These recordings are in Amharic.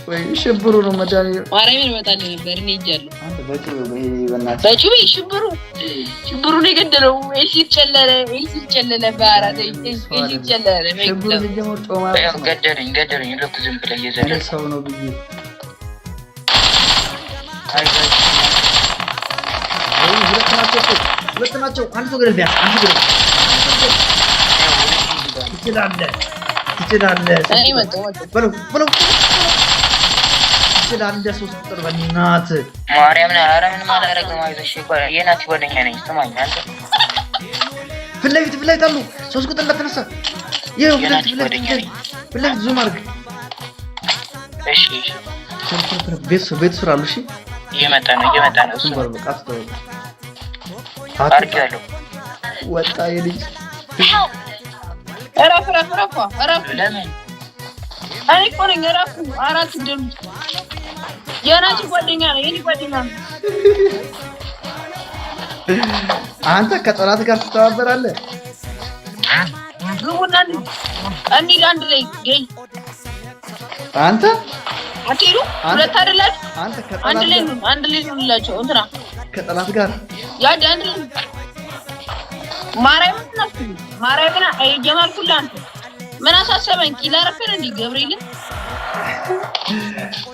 ወይ ሽብሩ ነው መድኃኒዓለም። ማርያምን እመጣልህ ነበር። እኔ ሄጃለሁ። አንተ በጩቤ ይሄ በእናትህ። በጩቤ ሽብሩ፣ ሽብሩ ነው የገደለው። ኤሲድ ጨለለ፣ ኤሲድ ጨለለ፣ በአራት ኤሲድ ጨለለ። ሽብሩ ሲጀምር ጮማ ያው ገደሉኝ፣ ገደሉኝ። ልክ ዝም ብለህ እኔ እየዘለልክ ሰው ነው ብዬ። አይዞህ። ወይ ሁለት ናቸው እኮ፣ ሁለት ናቸው። አንድ ሰው ገደል ቢያንስ፣ አንድ ሰው ገደል። ትችላለህ፣ ትችላለህ። እኔ መጣሁ፣ መጣሁ። በለው በለው፣ ትችላለህ። 3 ቁጥር በእናትህ። ማርያምን፣ ኧረ ምንም አላደረግም። አይዞሽ፣ የናቲ ጓደኛ ነኝ። ስማኝ አንተ። ፊት ለፊት፣ ፊት ለፊት አሉ። 3 ቁጥር እንዳትነሳ። ይኸው ፊት ለፊት፣ የናቲ ፊት ለፊት። ጓደኛ ነኝ። ፊት ለፊት zoom አድርግ። እሺ። ቤት ስር አሉ። እሺ። እየመጣ ነው፣ እየመጣ ነው። እሱ ዝም በል በቃ፣ አትተው። አድርጌዋለሁ። ወጣ የልጅ። እረፍ፣ እረፍ፣ እረፍ፣ እረፍ። ለምን? እኔ እኮ ነኝ። እረፉ። አራት ደም የናቲ ጓደኛ ነው፣ የኔ ጓደኛ ነው። አንተ ከጠላት ጋር ትተባበራለህ። ግቡና እንሂድ አንድ ላይ ገይ። አንተ አትሄዱ? ሁለት አይደላችሁ? አንተ አንድ ከጠላት ላይ ጋር ነው፣ አንድ ላይ ነው እንላቸው እንትና። ከጠላት ጋር ያድ አንድ ላይ ማርያምን ናችሁ፣ ማርያምን አይ ጀማልኩልህ። አንተ ምን አሳሰበኝ? ኪላ አረፈን እንዴ ገብርኤልን?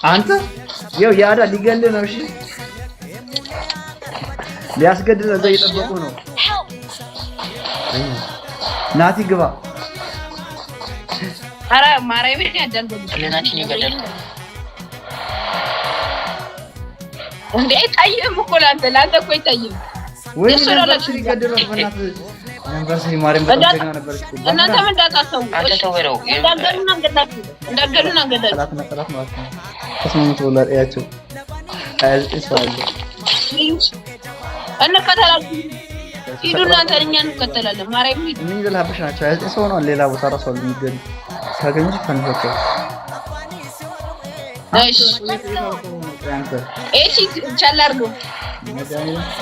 አንተ ያው ያዳ ሊገልህ ነው። እሺ፣ ሊያስገድል ነው። እዛ እየጠበቁ ነው። ናቲ ግባ። ኧረ ማርያምን ያዳልበሉ። ለናቲ ነው የገደልኩት። እንዴ አይታይህም እኮ ለአንተ፣ ለአንተ እኮ አይታይህም። ወይ የእሱ number ላላችሁ 3 ገደሏት። በእናትህ number 3 ማርያም በጣም ጀግና ነበረች እኮ። እናንተም እንዳታሰቡ። አንተ ተው በለው። እንዳገሉን አንገላችሁ፣ እንዳገሉን አንገላችሁ። ጠላትና ጠላት ማለት ነው። ተስማምቶ ብሏል። እያቸው 29 ሰው አለ። እንከተላችሁ፣ ሂዱ እናንተ፣ እኛ እንከተላለን። ማርያም ሂዱ። እነኝህ ዘላ ሀበሻ ናቸው። 29 ሰው ነው። ሌላ ቦታ ራሱ አሉ የሚገሉ፣ ካገኙት ፈንሿቸው። እሺ። አንተ ኤሲ ቻል አድርገው።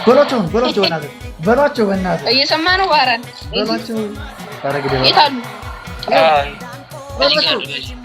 በሏቸው፣ በሏቸው፣ በእናትህ በሏቸው፣ በእናትህ። እየሰማ ነው ባህራን። በሏቸው። ኧረ ግደሏቸው። የት አሉ? አይ፣ በዚህ ጋር አሉ፣ በዚህ።